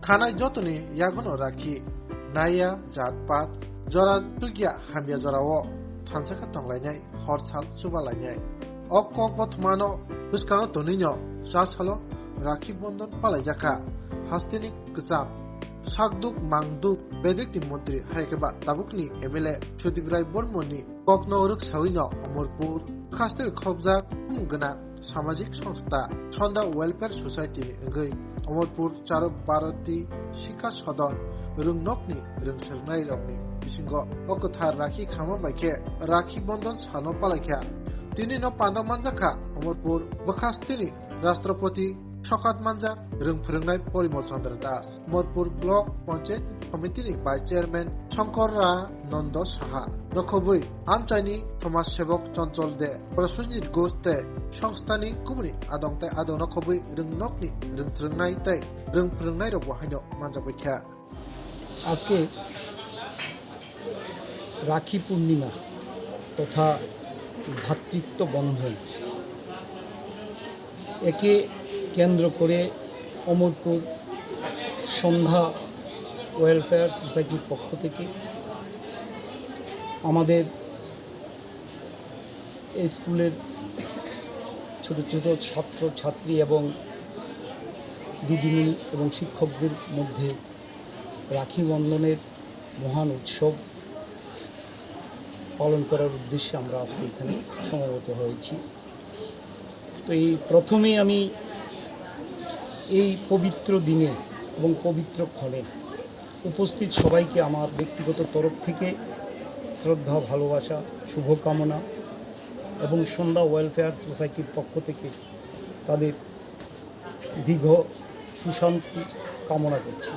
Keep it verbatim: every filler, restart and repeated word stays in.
Khanai jotoni yagono rakhi, naiya jat pat, jora tugya hamya jorao thansa khe tonglainai, hor sal chubalainai. O kok bothomano bwskango tonwino cha salo rakhi bondon palaijakha hasteni kwcham. Sakduk mangduk bedekni montri hai khe ba tabukni M L A Sudip Rai Bormoni kokno rwksawino Omorpur khasteni khobjak khum gwnang samajik songstha Sonda Welfare Society ni wngwi Omorpur Charok Bharati Sikha Sodon rwngnokni rwngswrwngnairokni bisingo o kwthar rakhi khama bai khe rakhi bondon sano palaikha. Tini no panda manjakha Omorpur bwkhasteni Rashtrapati sokat manjak rwng phwrwngnai Porimol Chandra Das, Omorpur Block Panchayat Committee ni Vice Chairman Shankar Ra Nondo Saha, nokhobwi amchaini Somaj Sebok Chonchol De, Prasojit Ghosh tei songstha ni kubuni adong tei adong nokhobwi rwngnokni rwngswrwngnai tei rwng phwrwngnairokbo haino manjakbaikha. আজকে রাখি পূর্ণিমা তথা ভ্রাতৃত্ব বন্ধন, একে কেন্দ্র করে অমরপুর সন্ধ্যা ওয়েলফেয়ার সোসাইটির পক্ষ থেকে আমাদের এই স্কুলের ছোট ছোট ছাত্র ছাত্রী এবং দিদিমণি এবং শিক্ষকদের মধ্যে রাখি বন্ধনের মহান উৎসব পালন করার উদ্দেশ্যে আমরা আজকে এখানে সমবেত হয়েছি। তো এই প্রথমেই আমি এই পবিত্র দিনে এবং পবিত্র ক্ষণে উপস্থিত সবাইকে আমার ব্যক্তিগত তরফ থেকে শ্রদ্ধা, ভালোবাসা, শুভকামনা এবং সন্ধ্যা ওয়েলফেয়ার সোসাইটির পক্ষ থেকে তাদের দীর্ঘ সুশান্তি কামনা করছি।